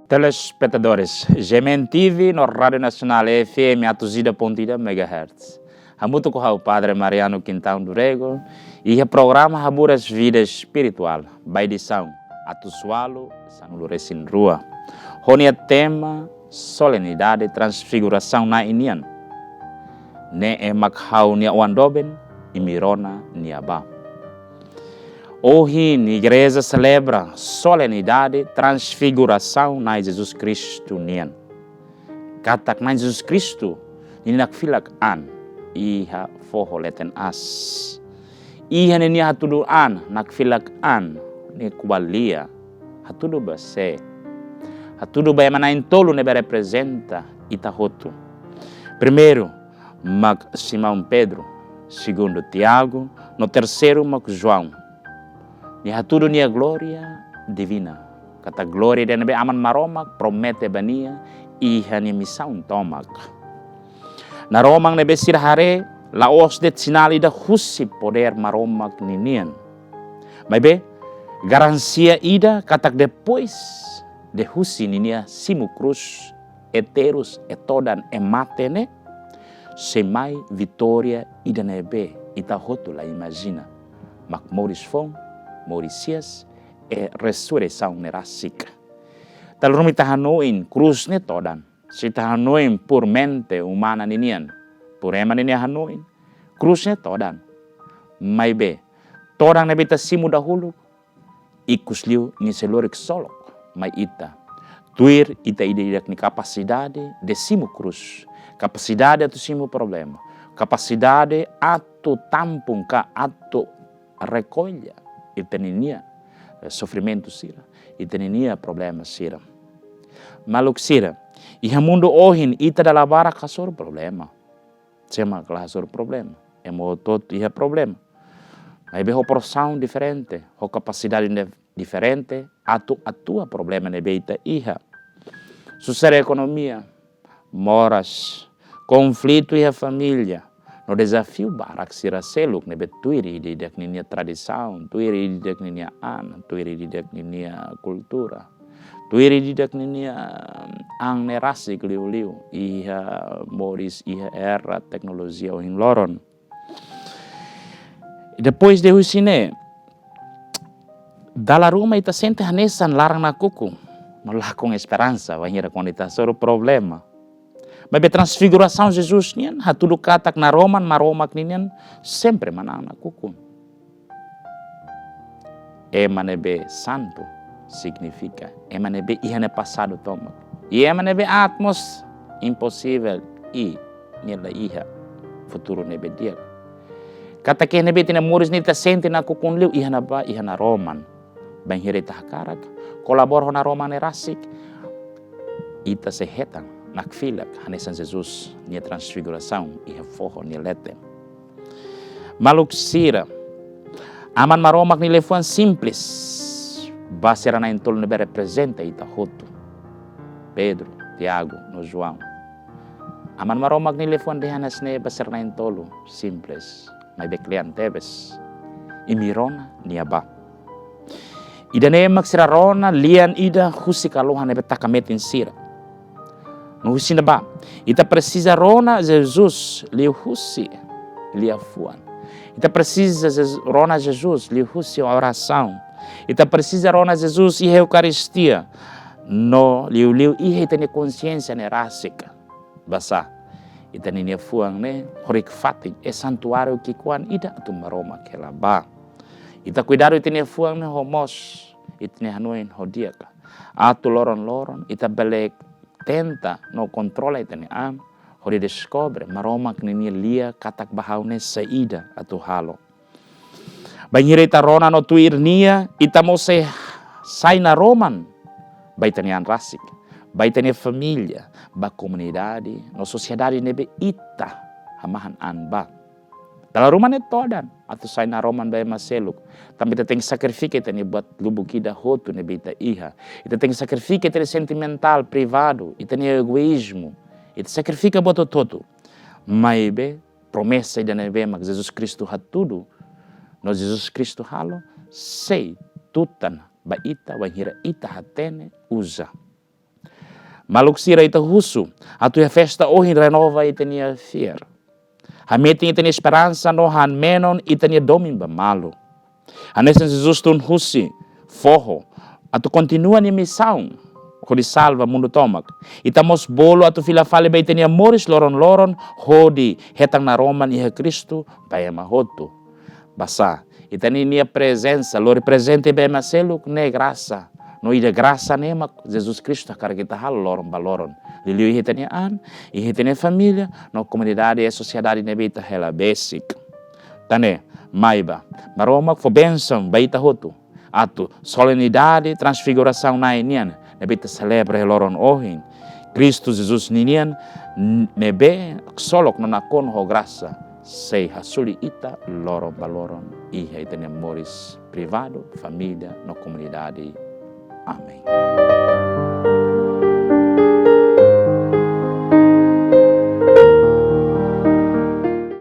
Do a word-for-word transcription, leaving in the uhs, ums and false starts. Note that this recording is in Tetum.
Telespetadores, G M N T V no Rádiu Nasionál F M atus ida pontu ida megahertz. Hamutuk ho ha'u Padre Mariano Quintão do Rego, iha programa Haburas Vida Espirituál, ba edisaun atus ualu sanulu-resin-rua. Ho nia tema Solenidade Transfigurasaun Na'i nian. Ne'e mak ha'u-nia oan doben, imi rona nia bá. Ohin igreja selebra solenidade Transfigurasaun Na'i Jesus Kristu nian. Katak Na'i Jesus Kristu ninia nakfilak an iha foho leten aas. Iha ninia hatudu an, nakfilak an, nia ko'alia. Hatudu ba sé? Hatudu ba ema na'in-tolu ne'ebé reprezenta ita hotu. Primeiru mak Simão Pedro, segundu Tiago, no terseiru mak João. Nia hatudu nia glória divina. Katak glória ida ne'ebé Aman Maromak promete ba nia iha nia misaun tomak. Naroman ne'ebé sira haree la'ós de'it sinál ida husi podér Maromak ninian. Maibé, garantia ida katak depois de husi ninia simu krús, e terus, e todan, e mate ne'e, sei mai vitória ida ne'ebé ita hotu la imajina. Mak moris foun, moris hi'as, e resureisaun ne'e rasik. Dala ruma ita hanoin krús ne'e todan. Se ita hanoin por mente umana ninian, por ema ninia hanoin, krús ne'e todan. Maibé, todan ne'ebé ita simu dahuluk, ikusliu nia sei lori ksolok mai ita. Tuir ita ida-idak nia kapasidade de simu krús, kapasidade atu simu problema, kapasidade atu tampung ka atu rekolla ita ninia, eh, sofrimentu sira, ita ninia problema sira. Maluk sira, iha mundu ohin ita dala barak hasoru problema. Sé mak la hasoru problema? Ema hotu-hotu iha problema. Maibé ho porsaun diferente, ho kapasidade ne-, diferente, atu atua problema ne'ebé ita iha. Susar ekonomia, moras, konflitu iha família, no dezafiu barak sira seluk ne'ebé tuir ida-idak ninia tradisaun, tuir ida-idak ninia an, tuir ida-idak ninia kultura, tuir ida-idak ninia an ne'e rasik liuliu iha moris iha era teknolojia ohin loron. Depois de husi ne'e, dala ruma ita sente hanesan laran nakukun, no lakon esperansa, bainhira kuandu ita hasoru problema. Maibé transfigurasaun Jesus nian hatudu katak naroman Maromak ninian sempre manán nakukun. Ema ne'ebé santu signifika ema ne'ebé iha nia pasadu tomak. I ema ne'ebé aat mós imposivel i nia la iha futuru ne'ebé di'ak. Katak iha ne'ebé ita-nia moris ne'e ita sente nakukun liu, iha ne'ebá? Iha naroman. Bainhira ita hakarak kolabora ho naroman ne'e rasik, ita sei hetan nakfilak hanesan Jesus nia transfigurasaun iha foho nia leten. Maluk sira, Aman Maromak nia liafuan simples ba sira na'in-tolu ne'ebé reprezenta ita hotu. Pedro, Tiago, no João. Aman Maromak nia liafuan dehan hanesan ne'e ba sira na'in-tolu, simples, maibé kle'an tebes. Imi rona nia bá. Ida-ne'e mak sira rona lian ida husi kalohan ne'ebé taka metin sira. No husi ne'ebá, ita presiza rona Jesus liuhusi liafuan. Ita presiza Jez-, rona Jesus liuhusi orasaun. Ita presiza rona Jesus iha Eukaristia. No liuliu iha ita-nia konsiénsia ne'e rasik. Basá, ita-nia fuan ne'e horik-fatin, e santuáriu ki'ikoan ida atu Maromak hela bá. Ita kuidadu ita-nia fuan ne'e ho moos, ita-nia hanoin ho di'ak. Atu loron-loron ita bele tenta no kontrola ita-nia an, hodi deskobre Maromak ninia lia katak ba ha'u ne'e saida atu halo. Bainhira ita rona no tuir nia, ita mós sei sai naroman ba ita-nia an rasik, ba ita-nia família, ba komunidade no sosiedade ne'ebé ita hamahan an ba. Dala ruma ne'e todan atu sai naroman ba ema seluk. Tanba ita tenke sakrifika ita-nia buat lubuk ida hotu ne'ebé ita iha. Ita tenke sakrifika ita-nia sentimentál privadu, ita-nia egoízmu. Ita sakrifika buat hotu-hotu. Maibé promesa ida ne'ebé mak Jesus Kristu hatudu, no Jesus Kristu halo, sei tutan ba ita bainhira ita hatene uza. Maluk sira, ita husu atu iha festa ohin renova ita-nia fiar, hametin ita-nia esperansa no han menon ita-nia domin ba malu. Hanesan Jesus tun husi foho atu kontinua nia misaun hodi salva mundu tomak, ita mós bolu atu fila fali ba ita-nia moris loron-loron hodi hetan naroman iha Kristu ba ema hotu. Basá ita-nia prezensa lori prezente ba ema seluk ne'e grasa. No ida grasa ne'e mak Jesus Kristu hakarak ita halo loron ba loron, liuliu iha ita-nia an, iha ita-nia família no komunidade, sosiedade ne'ebé ita hela besik. Tan ne'e, mai bá, Maromak fó bensaun ba ita hotu atu solenidade Transfigurasaun Na'i nian ne'ebé ita selebra iha loron ohin, Kristu Jesus ninian, n-, ne'ebé ksolok no nakonu ho grasa, sei hasoru ita loron ba loron iha ita-nia moris privadu, família no komunidade. Amen.